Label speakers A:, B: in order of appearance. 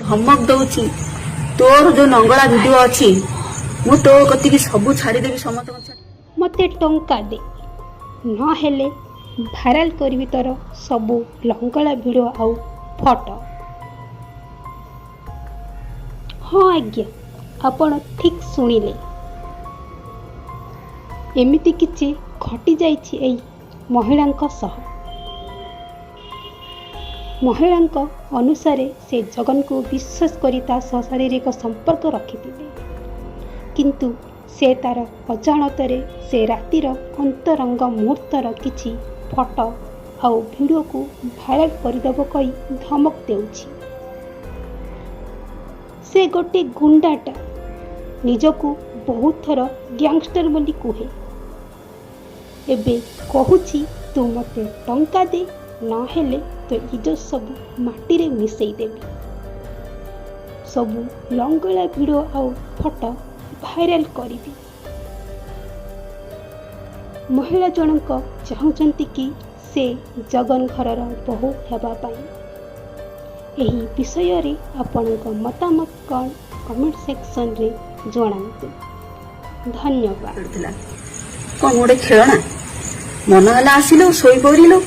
A: ଧମକ ଦଉଛି, ତୋର ଯୋଉ ନଙ୍ଗଳା ଭିଡିଓ ଅଛି, ମୁଁ ତୋ କତିକି ସବୁ ଛାଡ଼ିଦେବି, ସମସ୍ତଙ୍କ ଛାଡ଼ି।
B: ମୋତେ ଟଙ୍କା ଦେ, ନହେଲେ ଭାଇରାଲ କରିବି ତୋର ସବୁ ଲଙ୍ଗଳା ଭିଡ଼ିଓ ଆଉ ଫଟୋ। ହଁ ଆଜ୍ଞା, ଆପଣ ଠିକ୍ ଶୁଣିଲେ। ଏମିତି କିଛି ଘଟିଯାଇଛି ଏଇ ମହିଳାଙ୍କ ସହ। ମହିଳାଙ୍କ ଅନୁସାରେ ସେ ଜଗନକୁ ବିଶ୍ୱାସ କରି ତା ସହ ଶାରୀରିକ ସମ୍ପର୍କ ରଖିଥିଲେ, କିନ୍ତୁ ସେ ତାର ଅଜାଣତରେ ସେ ରାତିର ଅନ୍ତରଙ୍ଗ ମୁହୂର୍ତ୍ତର କିଛି ଫଟୋ ଆଉ ଭିଡ଼ିଓକୁ ଭାଇରାଲ କରିଦେବ କହି ଧମକ ଦେଉଛି। ସେ ଗୋଟେ ଗୁଣ୍ଡାଟା, ନିଜକୁ ବହୁତ ଥର ଗ୍ୟାଙ୍ଗଷ୍ଟର ବୋଲି କୁହେ। ଏବେ କହୁଛି, ତୁ ମୋତେ ଟଙ୍କା ଦେ, ନହେଲେ ତୋ ଇଜ୍ଜତ ସବୁ ମାଟିରେ ମିଶେଇ ଦେବି, ସବୁ ଲଙ୍ଗଳା ଭିଡ଼ିଓ ଆଉ ଫଟୋ ଭାଇରାଲ କରିବି। ମହିଳା ଜଣଙ୍କ ଚାହୁଁଛନ୍ତି କି ସେ ଜଗନ ଘରର ବୋହୂ ହେବା ପାଇଁ। ଏହି ବିଷୟରେ ଆପଣଙ୍କ ମତାମତ କ'ଣ, କମେଣ୍ଟ ସେକ୍ସନରେ ଜଣାନ୍ତୁ। ଧନ୍ୟବାଦ।
A: ଖେଳୁଥିଲା। କଣ ଗୋଟେ ଖେଳଣା? ମନ ହେଲା ଆସିଲୁ, ଶୋଇପଡ଼ିଲୁ।